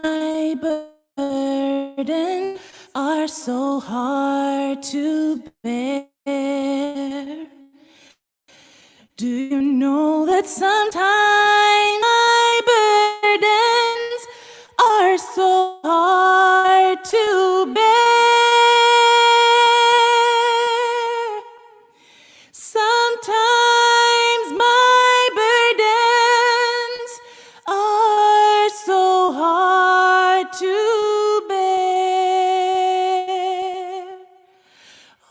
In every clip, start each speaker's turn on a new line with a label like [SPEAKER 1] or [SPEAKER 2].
[SPEAKER 1] my burdens are so hard to bear. Do you know that sometimes my burdens are so hard to bear? Sometimes my burdens are so hard to bear.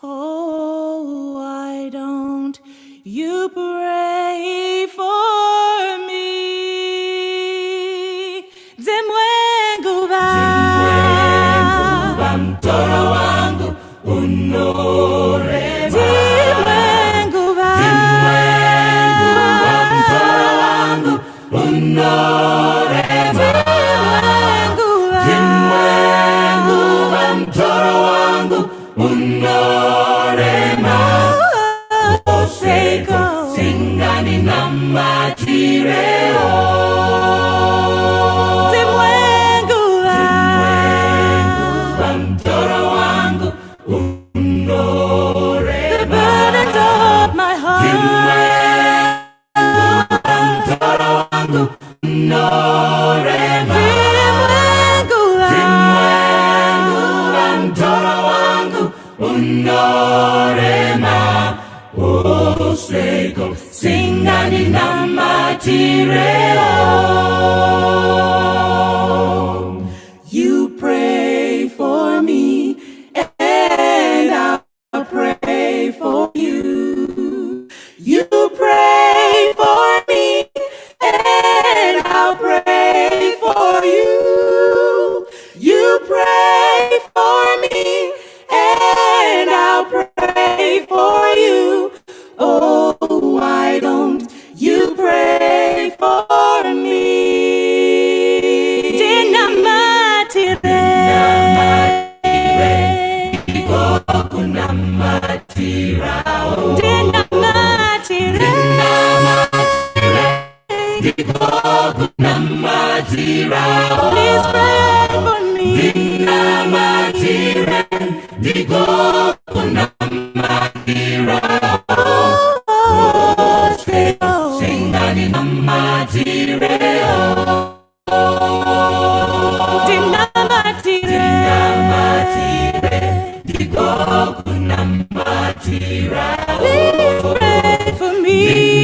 [SPEAKER 1] Oh, why don't you pray for me? Dzimwe nguva
[SPEAKER 2] Dzimwe nguva mutoro wangu unorema.
[SPEAKER 1] Dzimwe nguva
[SPEAKER 2] Dzimwe nguva mutoro wangu unorema.
[SPEAKER 1] Dzimwe nguva
[SPEAKER 2] Dzimwe nguva mutoro wangu unorema. Oseko singandinamatirewo.
[SPEAKER 1] Dzimwe nguva
[SPEAKER 2] Dzimwe nguva mutoro wangu
[SPEAKER 1] The
[SPEAKER 2] unorema.
[SPEAKER 1] Burdens of my
[SPEAKER 2] Dzimwe
[SPEAKER 1] heart.
[SPEAKER 2] Nguva mutoro wangu unorema.
[SPEAKER 1] Dzimwe nguva
[SPEAKER 2] Dzimwe nguva mutoro wangu unorema. Oseko singandinamatirewo.
[SPEAKER 1] You pray for me, and I'll pray for you. You pray for me, and I'll pray for you. You pray for me, and I'll pray for you. Oh, why don't you pray for me?
[SPEAKER 2] Ndinamatire
[SPEAKER 1] Ndinamatire.
[SPEAKER 2] Ndikokunamatirawo.
[SPEAKER 1] Ndinamatire.
[SPEAKER 2] Ndinamatire ndikokunamatirawo.
[SPEAKER 1] Please pray for me.
[SPEAKER 2] Ndinamatire ndikokunamatirawo.
[SPEAKER 1] Oh,
[SPEAKER 2] Singandinamatirewo.
[SPEAKER 1] Ndinamatire.
[SPEAKER 2] Ndinamatire ndikokunamatirawo.
[SPEAKER 1] Please pray for me.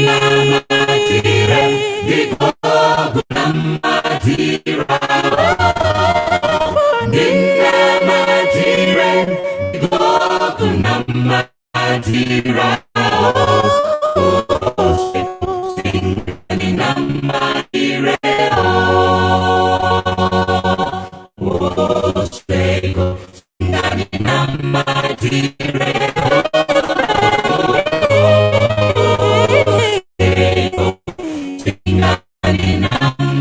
[SPEAKER 2] Ndinamatire ndikokunamatirawo. Ndinamatire ndikokunamatirawo. Singandinamatirewo. Singandinamatirewo. Singandinamatirewo.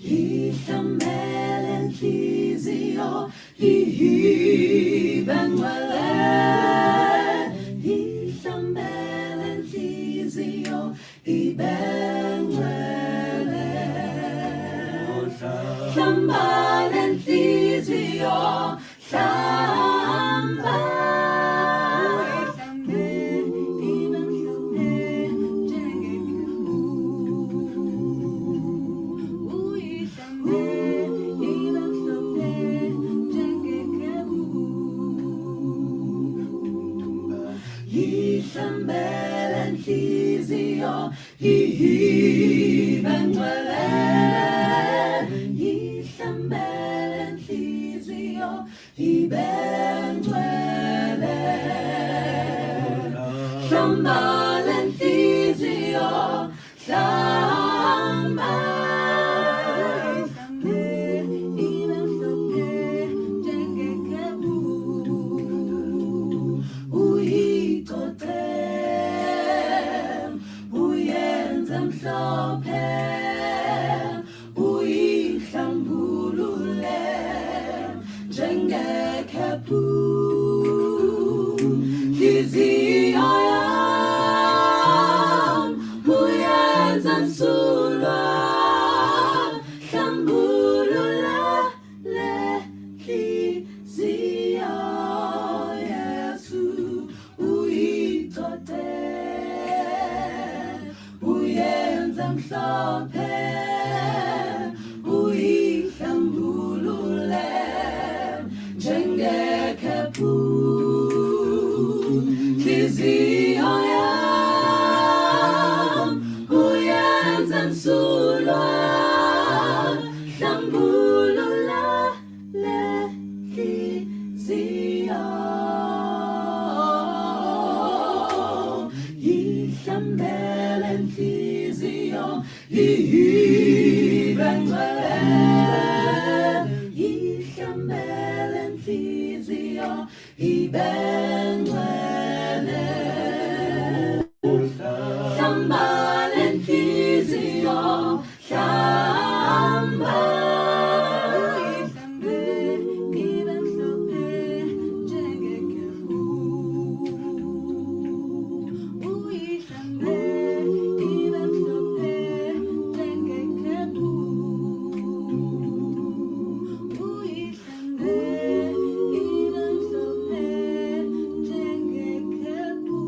[SPEAKER 2] Ihlamele nhliziyo ibe ngcwele, ihlamele nhliziyo ibe ngcwele, hlamba lenhliziyo, hlamba. Ihlambele nhliziyo ibe ngcwele, ihlambele nhliziyo ibe ngcwele, hlamba lenhliziyo, hlamba. Mhlophe uyihlambulule njengekhephu, nhliziyo yam uyenza msulwa, hlambulula le nhliziyo, Yesu uyicoce uyenza mhlophe uyihlambulule njengekhephu, nhliziyo yam uyenza msulwa, hlambulula le nhliziyo, ihlambele nhliziyo ibe ngcwele, ihlambele nhliziyo ibe ngcwele, hlamba lenhliziyo, hlamba. Uyihlambe ibe mhlophe njengekhephu, uyihlambe ibe mhlophe njengekhephu, uyihlambe ibe mhlophe njengekhephu.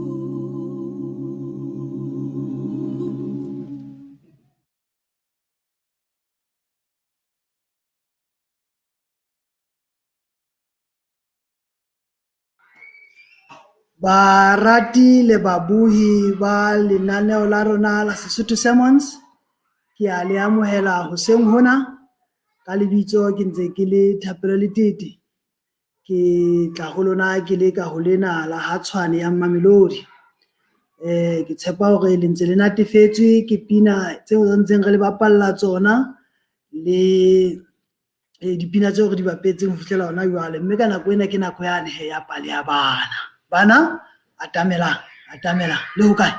[SPEAKER 3] Barati le babuhi ba lenaneo la rona la Sesotho Sermons, ke a le amohela hoseng hona. Ka lebitso ke ntse ke le Thapelo Letete. Ke tla ho lona ke le ka ho lena la ha Tshwane ya Mamelodi. Ke tshepa hore le ntse le natefetswe ke pina tseo re ntseng re le bapalla tsona le dipina tseo re di bapetseng ho fihlela hona jwale. Mme ka nako ena ke nako yane he ya pale ya bana. Bana, atamelang, atamelang. Le hokae?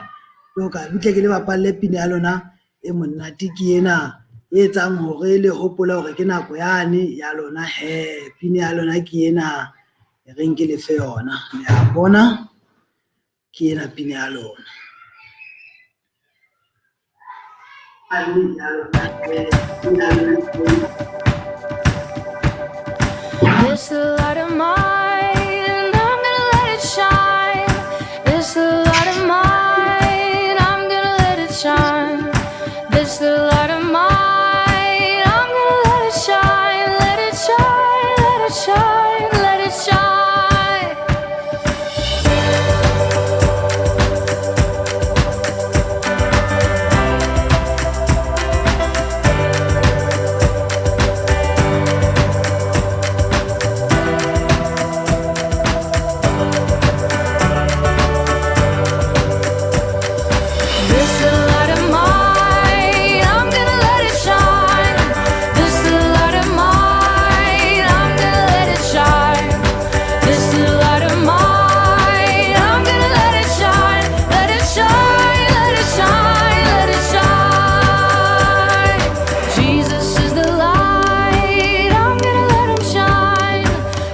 [SPEAKER 3] Le hokae? Butle ke le bapalle pina ya lona e monate ke ena e etsang hore le hopole hore ke nako yane ya lona he. Pina ya lona ke ena e reng ke lefe yona. Le a bona? Ke ena pina ya lona.
[SPEAKER 1] This light of mine, I'm gonna let it shine. This light of mine, I'm gonna let it shine. This light of mine, I'm gonna let it shine, let it shine, let it shine, let it shine. This little light of mine, I'm gonna let it shine. This little light of mine, I'm gonna let it shine. This little light of mine, I'm gonna let it shine. Let it shine, let it shine, let it shine. Jesus is the light, I'm gonna let him shine.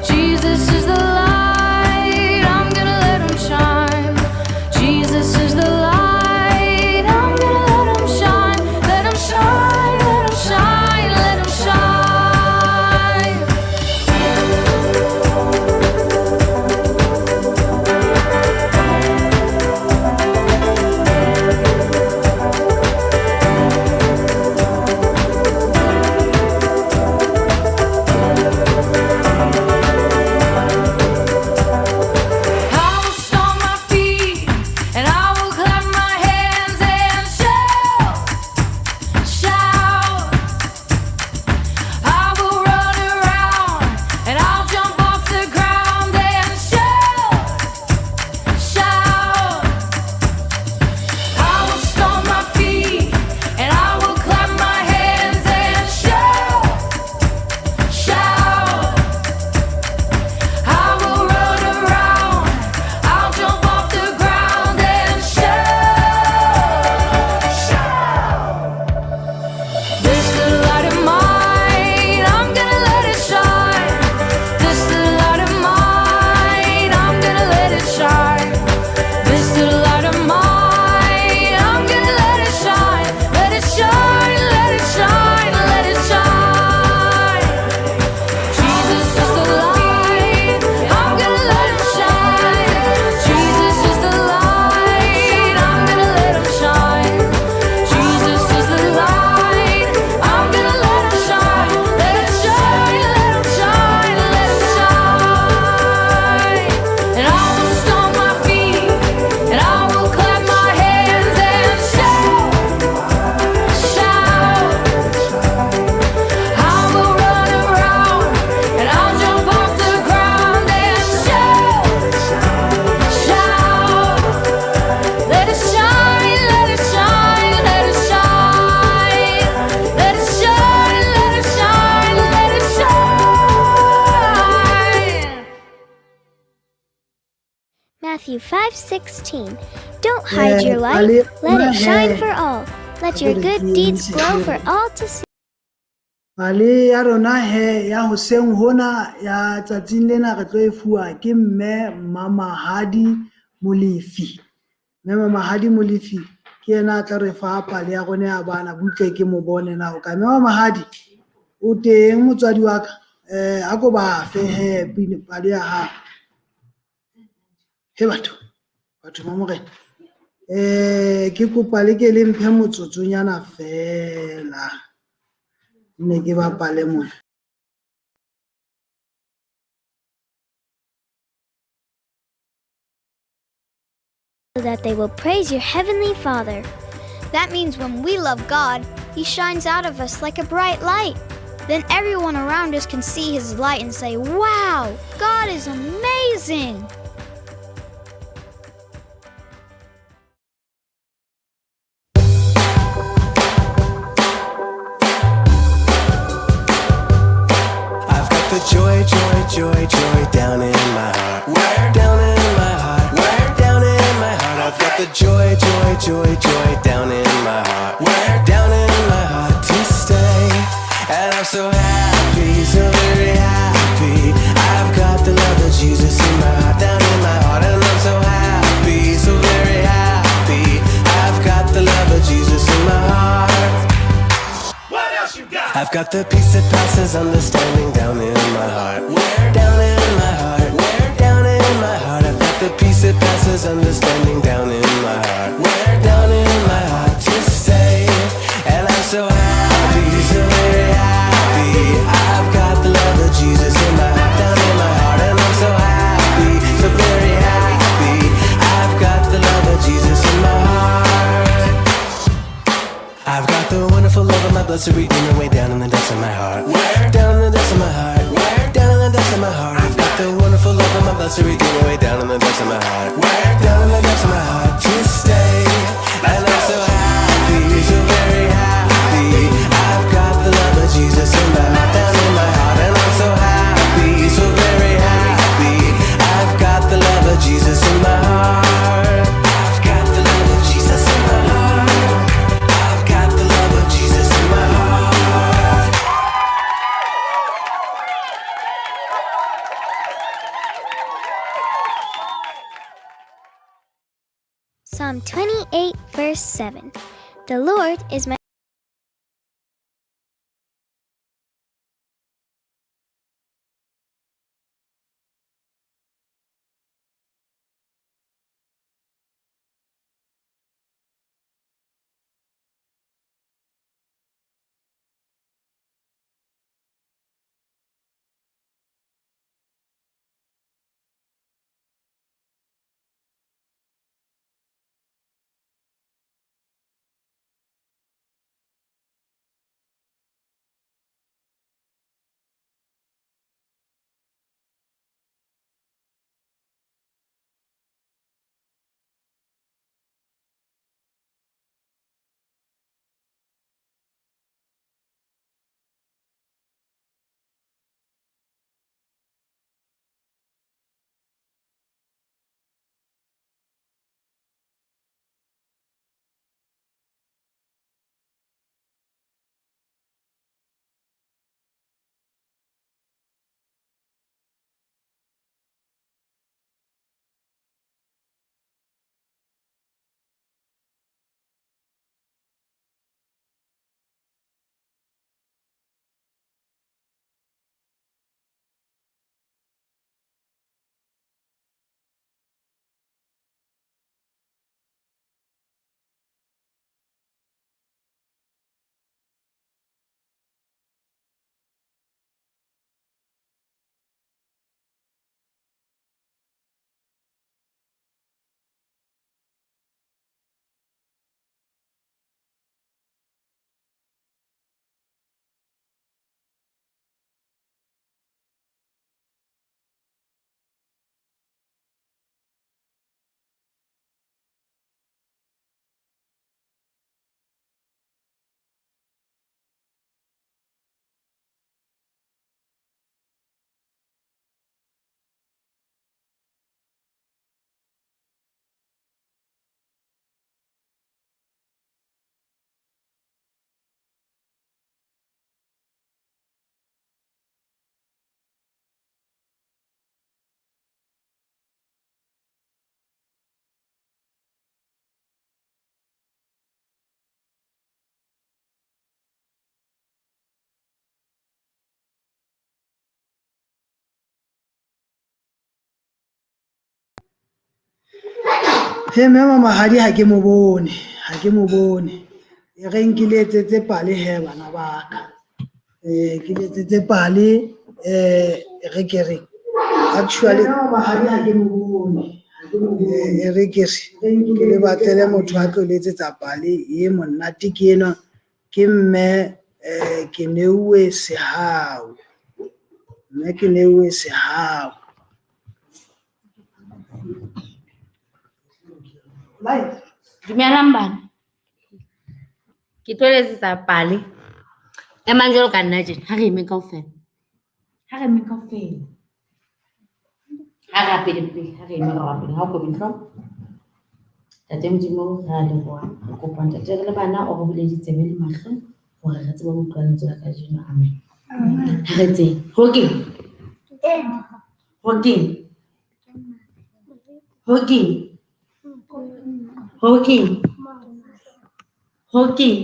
[SPEAKER 1] Jesus is the light, I'm gonna let him shine. Jesus is the light, I'm gonna let him shine. Let him shine, let him shine, let him shine. I will stomp my feet and I will clap my hands and shout, shout. I will run around and I'll jump off the ground and shout, shout. I will stomp my feet and I will clap my hands and shout, shout. I will run around, I'll jump off the ground and shout, shout. This little light of mine, I'm gonna let it shine. This little light of mine, I'm gonna let it shine. This little light of mine, I'm gonna let it shine. Let it shine, let it shine, let it shine. Jesus is the light, I'm gonna let him shine. Jesus is the light, I'm gonna let him shine. Jesus is the light, I'm gonna let him shine. Let it shine, let him shine, let him shine. And I will stomp my feet, and I will clap my hands and shout, shout. I will run around and I'll jump off the ground and shout, shout. Let it shine, let it shine, let it shine. Let it shine, let it shine, let it shine.
[SPEAKER 4] Matthew 5:16. Don't hide your light.
[SPEAKER 3] Pale ya
[SPEAKER 4] Let
[SPEAKER 3] rona
[SPEAKER 4] it shine
[SPEAKER 3] he
[SPEAKER 4] for all. Let your good deeds glow for all to see.
[SPEAKER 3] Pale ya rona he ya hoseng hona ya tsatsing lena re tlo e fuwa ke mme Mamahadi Molefi. Mme Mamahadi Molefi ke yena a tla re fa pale ya rona ya bana butle ke mo bone na o kae. Mme Mamahadi o teng motswadi wa ka? A ko ba fe he pine pale ya hao. He batho, batho ba morena. Ke kopa le ke le mphe motsotsonyana fela. Ne ke bapale mona.
[SPEAKER 4] So that they will praise your heavenly Father. That means when we love God, He shines out of us like a bright light. Then everyone around us can see His light and say, "Wow, God is amazing!"
[SPEAKER 5] I've got the joy, joy, joy, joy down in my heart. Where? Down in my heart. Where? Down in my heart. I've got the joy, joy, joy, joy down in my heart. Where? Down in my heart to stay. And I'm so happy, so very happy. I've got the love of Jesus in my heart, down in my heart. And I'm so happy, so very happy. I've got the love of Jesus in my heart. I've got the peace that passes understanding down in my heart. Where? Down in my heart. Where? Down in my heart. I've got the peace that passes understanding down in my heart. Where? Down in my heart to stay. And I'm so happy. love of my blessed Redeemer way down in the depths of my heart. Where? Down in the depths of my heart. Where? Down in the depths of my heart. I've got the wonderful love of my blessed Redeemer way down in the depths of my heart. Where? Down in the depths of my heart to stay. And I'm so happy, so very happy. I've got the love of Jesus in my heart, down in my heart. And I'm so happy, so very happy. I've got the love of Jesus in my heart. I've got the love of Jesus in my heart. I've got the love of Jesus in my heart.
[SPEAKER 4] Psalm 28, verse 7. The Lord is my
[SPEAKER 3] He mme Mamahadi ha ke mo bone, ha ke mo bone. E reng ke le etsetse pale he bana ba ka. Ke le etsetse pale re ke re actually Mamahadi ha ke mo bone. E re ke re ke le batlele motho a tlo le etsetsa pale e monate ke enwa ke mme ke neuwe Sehau. Mme ke neuwe Sehau.
[SPEAKER 6] Dumelang bana. Ke tlo le etsetsa pale. Emang jwalo ka nna tjena, ha re emeng kaofela. Ha re emeng kaofela. Ha re rapeleng pele, ha re emeng re rapele. Ha o kobe hlooho. Ntate Modimo, re a leboha. Re kopa ntate re le bana o re bule ditsebe le mahlo hore re tsebe ho utlwa lentswe la kajeno. Amen. Ha re tsebe. Ho keng? Ho keng? Ho keng? Ho keng? Ho keng?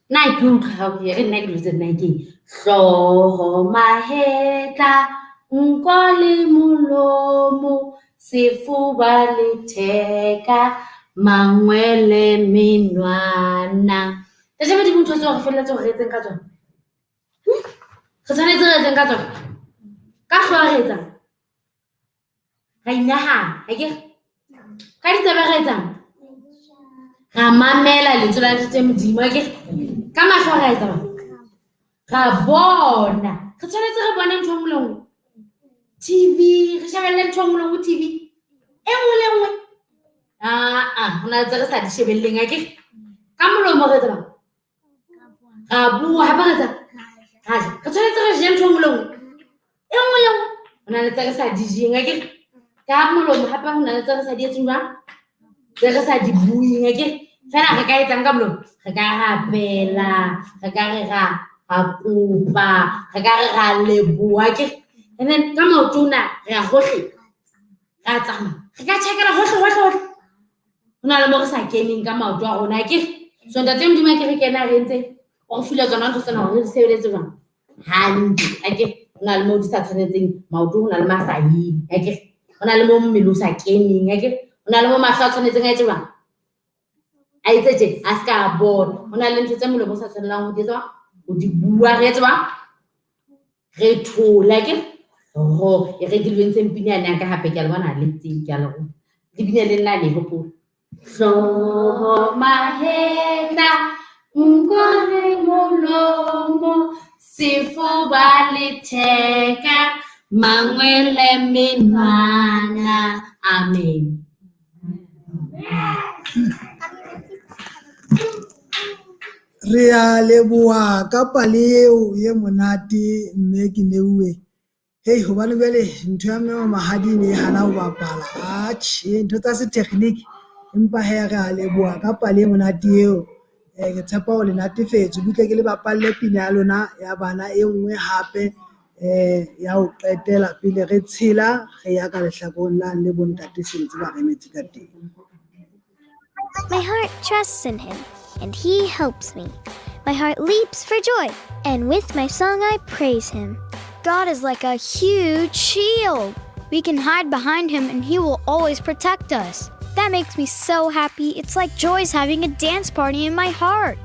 [SPEAKER 6] Nna ke utlwa ha ke re nna ke dutse nna keng? Hlooho, mahetla, nko le molomo, sefuba le theka, mangwele menwana. Ntate Modimo, ntho tseo re felletse hore re etseng ka tsona? Re tshwanetse re etseng ka tsona? Ka hlooho re etsang? Ra inahana, akere? Ka ditsebe re etsang? Ra mamela lentswe la Ntate Modimo, akere? Ka mahlo ra etsa jwang? Ra bona. Re tshwanetse re bone ntho e nngwe le nngwe. TV, re shebelle ntho e nngwe le nngwe TV. E nngwe le nngwe. Aa, ho na le tse re sa di shebelleng, akere? Ka molomo re etsa jwang? Ra bua, hape re etsa? Ra ja. Re tshwanetse re je ntho e nngwe le nngwe. E nngwe le nngwe. Ho na le tse re sa di jeng, akere? Ka molomo hape ho na le tse re sa di etseng jwang? Tse re sa di bueng, akere? Feela re ka etsang ka molomo? Re ka rapela, re ka re ra kopa, re ka re ra leboha, akere? And then ka maoto ona re ya hohle, ra tsamaya. Re ka tjhakela hohle, hohle, hohle. Ho na le mo re sa keneng ka maoto a rona, akere? So Ntate Modimo akere ke yena a re entse, o re file tsona ntho tsena hore re di sebeletse jwang? Hantle, akere? Ho na le moo di sa tshwanetseng maoto, ho na le mo a sa yeng, akere? Ho na le mo mmele o sa keneng, akere? Ho na le mo mahlo a tshwanetseng a etse jwang? A etse tje, a se ka a bona. Ho na le ntho tse molomo o sa tshwanelang ho di etsa jwang? Ho di bua, re etse jwang? Re thole, akere? Oho, e re ke le entseng pina yane ya ka hape, ke a le bona ha le tsebe, ke a le ruta. Le bine le nna le e hopola. Hlooho mahetla, nko le molomo, sefuba le theka, mangwele menwana. Amen.
[SPEAKER 3] Re a leboha ka pale eo e monate mme ke neuwe. Hei, hobane jwale ntho ya mme wa mahadi e ne e hana ho bapala. Atjhe, ntho tsa setekgeniki. Empa hee re a leboha ka pale e monate eo. Ke tshepa hore le natefetswe. Butle ke le bapalle pina ya lona ya bana e nngwe hape ya ho qetela pele re tshela re ya ka lehlakoreng lane le bontate se ntse ba re emetse ka teng.
[SPEAKER 4] My heart trusts in him, and he helps me. My heart leaps for joy, and with my song I praise him. God is like a huge shield. We can hide behind him, and he will always protect us. That makes me so happy. It's like joy's having a dance party in my heart.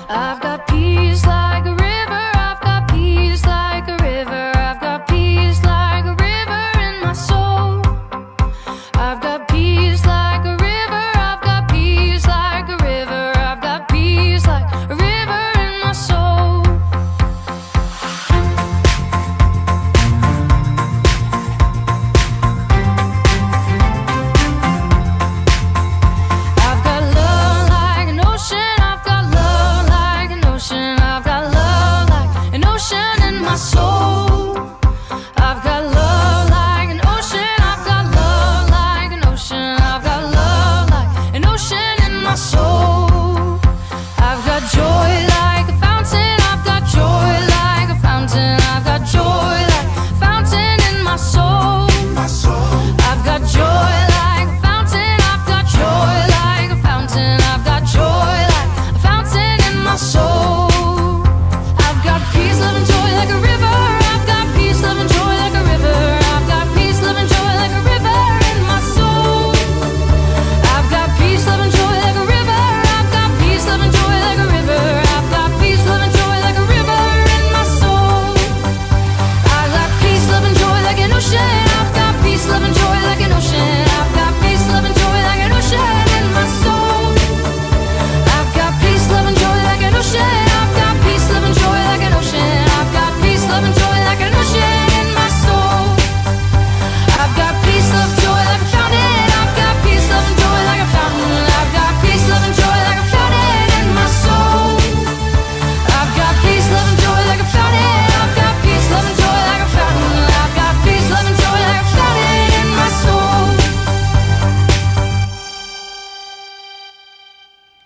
[SPEAKER 1] I've got peace like a river, I've got peace like a river, I've got peace like a river in my soul. I've got peace like a river, I've got peace like a river, I've got peace like a river in my soul. I've got love like an ocean, I've got love like an ocean, I've got love like an ocean in my soul. I've got love like an ocean, I've got love like an ocean, I've got love like an ocean in my soul. I've got joy like a fountain, I've got joy like a fountain, I've got joy like a fountain in my soul. I've got joy like a fountain, I've got joy like a fountain, I've got joy like a fountain in my soul. I've got peace, love, and joy like a river. I've got peace, love, and joy like a river. I've got peace, love, and joy like a river in my soul. I've got peace, love, and joy like a river. I've got peace, love, and joy like a river. I've got peace, love, and joy like a river in my soul. I've got peace, love, and joy like an ocean. I've got peace, love, and joy like an ocean. I've got peace, love, and joy like an ocean in my soul. I've got peace, love, and joy like an ocean. I've got peace, love, and joy like an ocean. I've got peace, love, and joy like an ocean in my soul. I've got peace, love, joy like a fountain. I've got peace, love, and joy like a fountain. I've got peace, love, and joy like a fountain in my soul. I've got peace, love, and joy like a fountain. I've got peace, love, and joy like a fountain. I've got peace, love, and joy like a fountain in my soul.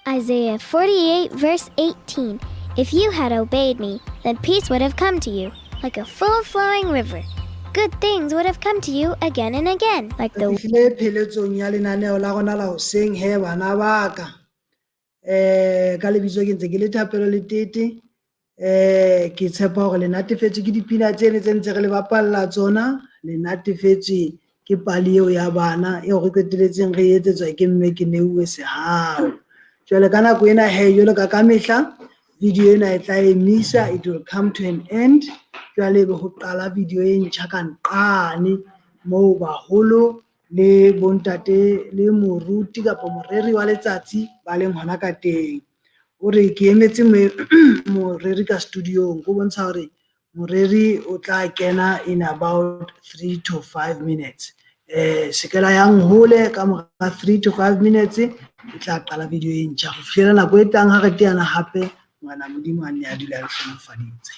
[SPEAKER 4] Isaiah 48, verse 18. If you had obeyed me, then peace would have come to you, like a full flowing river. Good things would have come to you again and again, like
[SPEAKER 3] Re
[SPEAKER 4] the
[SPEAKER 3] fihlile pheletsong ya lenaneo la rona la hoseng he bana ba ka. Ka lebitso ke ntse ke le Thapelo Letete. Ke tshepa hore le natefetswe ke dipina tsene tse ntse re le bapalla tsona, le natefetswe ke pale eo ya bana eo re qetelletseng re etsetswa ke mme ke neuwe sehao. Jwale ka nako ena he, jwalo ka kamehla, Video ena e tla emisa, it will come to an end. Jwale ebe ho qala video e ntjha ka nqane moo baholo le bontate le moruti kapa moreri wa letsatsi ba leng hona ka teng. O re ke emetse moreri ka studio-ng ho bontsha hore moreri o tla kena in about 3 to 5 minutes. Se ke la yang hole, ka mora 3 to 5 minutes e tla qala video e ntjha. Ho fihlela nako e tlang ha re teana hape, Morena Modimo a nne a dule a le hlohonolofaditse.